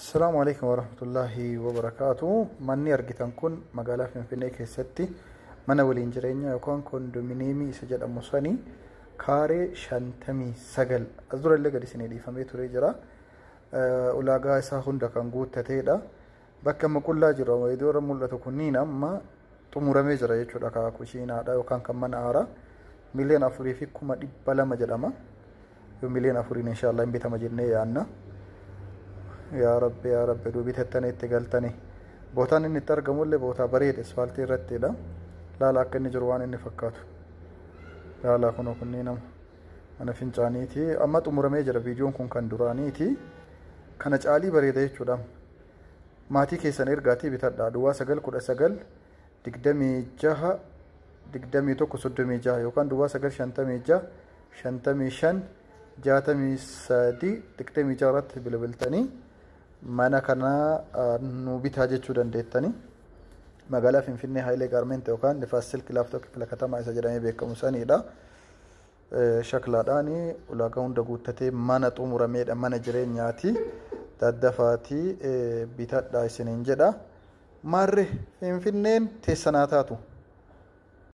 Assalaamu alaikum warahmatullaahi wabarakaatu. Manni argitan kun magaalaa Finfinnee keessatti mana waliin jireenyaa yookaan kondominiyeemii isa jedhamu sanii kaaree 59 as dura illee gadi isinii dhiifamee turee jira. Ulaagaa isaa hunda kan guuttateedha. Bakka amma qullaa jiru iddoo irra mul'atu kunniin amma xumuramee jira jechuudha. Karaa kushiinaadha yookaan kan mana haaraa 4,200,000 jedhama. Yoo 4,000,000 inshaallah hin bitama jennee yaanna. Yaa Rabbi, yaa Rabbi, duu bitattanii itti galtanii. Bootaan inni itti argamullee bootaa bareeda isfaaltii irrattidha. Laala akka inni jiru waan inni fakkaatu. Laala kunoo kunneen nama mana fincaaniiti. Amma xumuramee jira, viidiyoon kun kan duraaniiti. Kana caalii bareeda jechuudha. Maatii keessan ergaatii bitadhaa. Duwwaa 9 19 26 21 36 yookaan duwwaa 9 56 55 63 26 irratti bilbiltanii mana kana nu bitaa jechuu dandeettanii. Magaalaa Finfinnee Hayilee Gaarmeent yookaan Nifaas Silk Laaftoo Kifila Katamaa isa jedhamee beekamu sanidha. Shaklaadhaan ulaagaa hunda guuttatee mana xumurameedha, mana jireenyaati. Daddafaatii bitadhaa isiniin jedha. Maarree Finfinneen teessanaa taatu.